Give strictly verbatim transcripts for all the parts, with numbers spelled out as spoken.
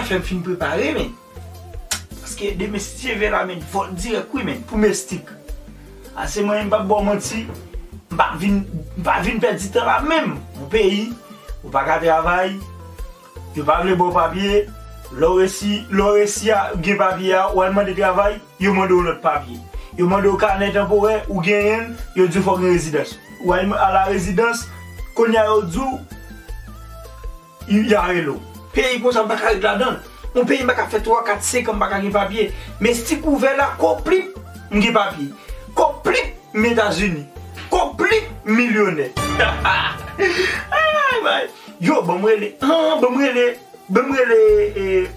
Fè m fin prepare, men. Paske demen, si Dye vle la, men, vòl dirèk, wi, men, pou Mestik. Ase mwen, m p ap ba w manti, m pa vin, m pa vin pèdi tan la menm. Yon peyi, ou pa ka travay, yo pa vle ba w papye, lè w resi, lè w resi a gen papye a, ou al mande travay, yo mande w lòt papye. Yo mande w kanè tanporè, ou genyen l, yo di w fò w gen rezidans. Ou al a la rezidans, kounye a yo di w, y-, y a rele w. Peyi konsa m pa ka ret ladan l. Yon peyi m pa ka fè twa, kat, senk an m pa ka gen papye. Mestik ouvè la, koplip, m gen papye. Koplip, m Etazini. Koplip, m milyonè. Ay, bay. Yo, ban m rele. Ah, ban m rele. Ban m rele, eh,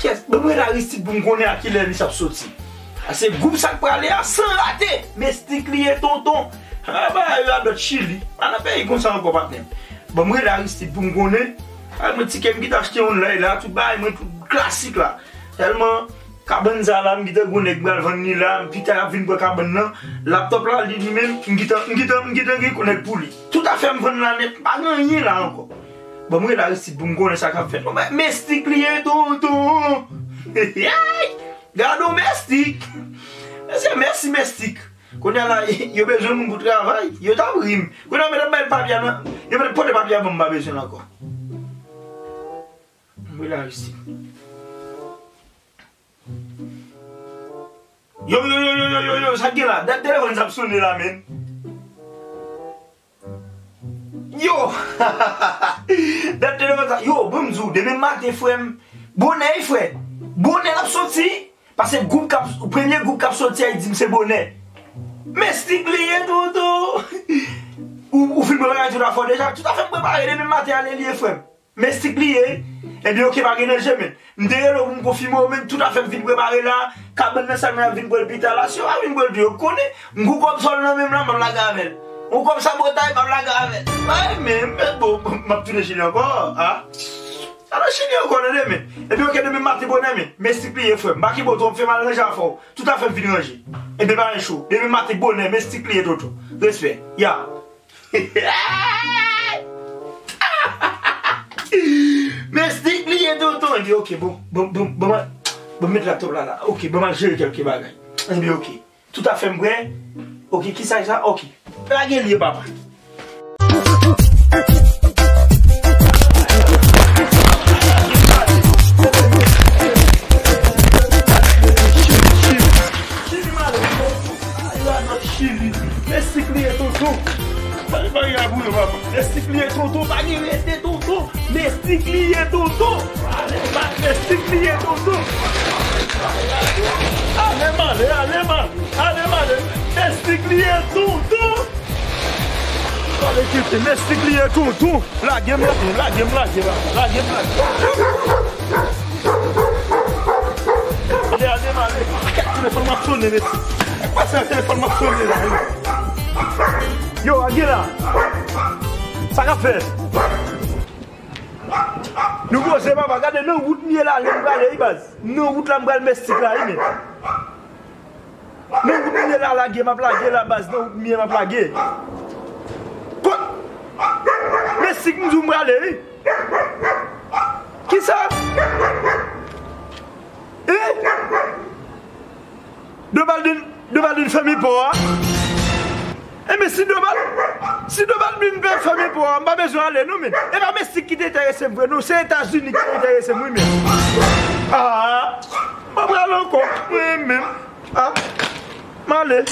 Kiyès? Ban m rele Aristide pou m konnen a kilè li ap soti. Ase gwoup sa k prale a san rate. Mestik li ye, tonton. Ah, bagay yo a dòt Chili. Pa nan peyi konsa ankò, patnè. Ban m rele Aristide pou m konnen. Ay, mwen, tikè m ki t achte online la, tout bagay mwen, tout klasik la. Sèlman, kabann sa la, m gentan gen yon nèg pral vann li la, m pita y ap vin pran kabann nan. Laptòp la, li, li menm, m gentan, m gentan, m gentan gen konèk pou li. Tout afè m vann la nèt, m pa gen anyen la ankò. Ban m rele Aristide pou m konnen sa k ap fèt. Bon, men, Mestik li ye, tonton. Gade yon Mestik. Mesye, mèsi, Mestik. Kounye a la, yo bezwen moun pou travay. Yo t ap ri m. Kounye a, yo mèt ap bay papye a nan. Yo mèt ap pote papye a ban m, m pa bezwen l ankò. M rele Aristide. Yo, yo, yo, yo, yo, yo, yo, sa k gen la? Dat telefòn sa ap sonnen la, menn. Yo! Dat telefòn sa, yo, bon, m di w, demen maten, frè m, bonè, wi, frè. Bonè l ap soti, paske gwoup k ap, premye gwoup k ap soti a, li di m se bonè. Mestik li ye, tonton. Ou, ou fin prepare tout afè w deja? Tout afè m prepare, demen maten ale li ye, frè m. Mestik li ye. Ebyen, oke, pa gen danje, men. M te rele w pou m konfime w, men tout afè m fin prepare la. Kabann nan, sa mwen ap vin pran l pita la. Si yo pa vin pran l tou, yo konnen. M gon kòb sòl nan men m la, m ap lage avè l. Yon kòb sabotay, m ap lage avè l. Ay, men, men, bon, m ap tounen Chili ankò, a. Sa nan Chili ankò, tande, men. Ebyen, oke, demen maten bonè, men. Mestik li ye, frè m. M pa kenbe w twòp, fè m al ranje afè w. Tout afè m fin ranje. Ebyen, pa gen cho. Demen maten bonè, Mestik li ye, tonton. Respè. Ya. Mestik li ye, tonton. Ebyen, oke, bon, bon, bon, bon, bon, met laptòp la, la. Oke, bon, m al jere kèlke bagay. Ebyen, oke. Tout afè m prè. Oke, kisa sa? Oke. Lage l ye, papa. Chili. Mestik li ye, tonton. Mestik li ye, tonton. Pa gen rete, tonton. Mestik li ye, tonton. Mestik li ye, tonton. Ale m ale, ale m ale, ale m ale. Mestik li ye, tonton. Ale kite, mestik li ye, tonton. Lage m, lage m, lage m, lage m, lage m, lage m, lage m. Ale, ale, m ale. Kèt, telefòn m ap sonnen, mesye. Pase a, telefòn m ap sonnen la, wi. Yo, a gen la. Sa k ap fèt? Nou poze, papa, gade nan wout m ye la, ale m prale, wi, baz. Nan wout la, m pral Mestik la, wi, men. Nan wout m ye la, lage, m ap lage la, baz, nan wout m ye, m ap lage. Kot? Mestik, m di w m prale, wi. Kisa? Eh? Dobald, Dobald fèmen pò a? Enben, si Dobald, si Dobald vin fèmen pò a, m pa bezwen ale, non, men. E pa Mestik ki te enterese m vre, non. Se Etazini ki te enterese m, wi, men. Ah, m ap prale ankò, mwen menm. Ah, m ale.